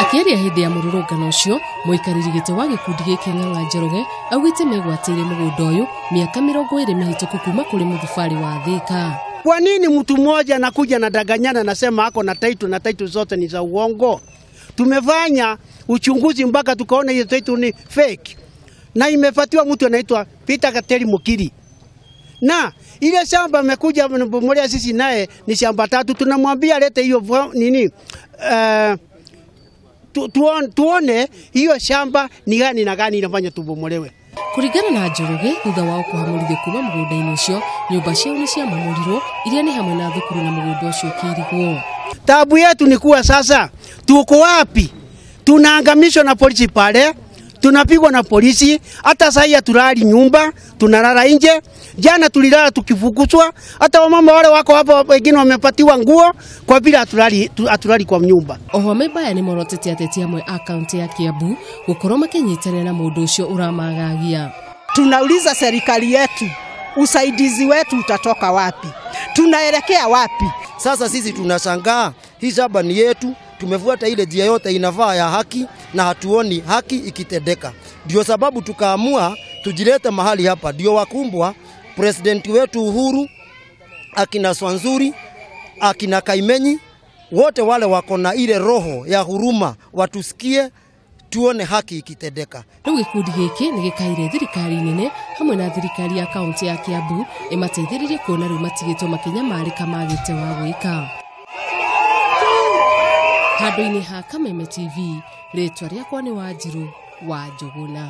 Akĩaria hĩndĩ ya mũrũrũngano ũcio, mũikarĩri gĩtĩ wa gĩkundi gĩkĩ Ng'ang'a Njoroge augĩte megwatĩire mũgũnda ũyũ mĩaka 20 mĩhĩtũku kuma kũrĩ mũthubarĩ wa Thĩka. Kwa nini mtu mmoja anakuja anadanganyana, nasema ako na title na title zote ni za uongo? Tumefanya uchunguzi mpaka tukaona hiyo title ni fake, na imepatiwa mtu anaitwa Peter Kateri Mukiri. Na ile shamba amekuja amebomolea sisi naye ni shamba 3, tunamwambia alete hiyo nini, tuone hiyo shamba ni gani na gani inafanya tubomolewe. Kũringana na Njoroge, thutha wao kũhamũrithio kuma mũgũnda-inĩ ũcio, nyũmba ciao nĩ ciamomũrirwo iria nĩ hamwe na thukuru na mũgũnda ũcio ũkĩirigwo. Tabu yetu ni kuwa sasa tuko wapi? Tunaangamishwa na polisi pale, tunapigwa na polisi, hata sasa hatulali nyumba, tunalala nje. Jana tulilala tukifukuzwa, hata wamama wale wako hapo wengine wamepatiwa nguo kwa vile hatulali kwa nyumba. Oho Mebaya nĩ morotete ateti amwe a kaunti ya Kiambu gũkorwo makĩnyitanĩra na mũndũ ũcio ũramagagia. Tunauliza serikali yetu, usaidizi wetu utatoka wapi? Tunaelekea wapi? Sasa sisi tunashangaa, hii shamba ni yetu, tumefuata ile njia yote inafaa ya haki na hatuoni haki ikitendeka. Ndio sababu tukaamua tujilete mahali hapa, ndio wakumbwa president wetu Uhuru, akina Swanzuri, akina Kaimenyi, wote wale wako na ile roho ya huruma, watusikie tuone haki ikitendeka. Rĩu gĩkundi gĩkĩ nĩ gĩkaire thirikari nene hamwe na thirikari ya kaunti ya Kiambu ĩmateithĩrĩrie kuona rĩu matigĩtwo makĩnyamarĩka magĩte wa gwĩka. Handũ-inĩ ha Kameme TV, rĩtwa rĩakwa nĩ Wanjirũ wa Njũgũna.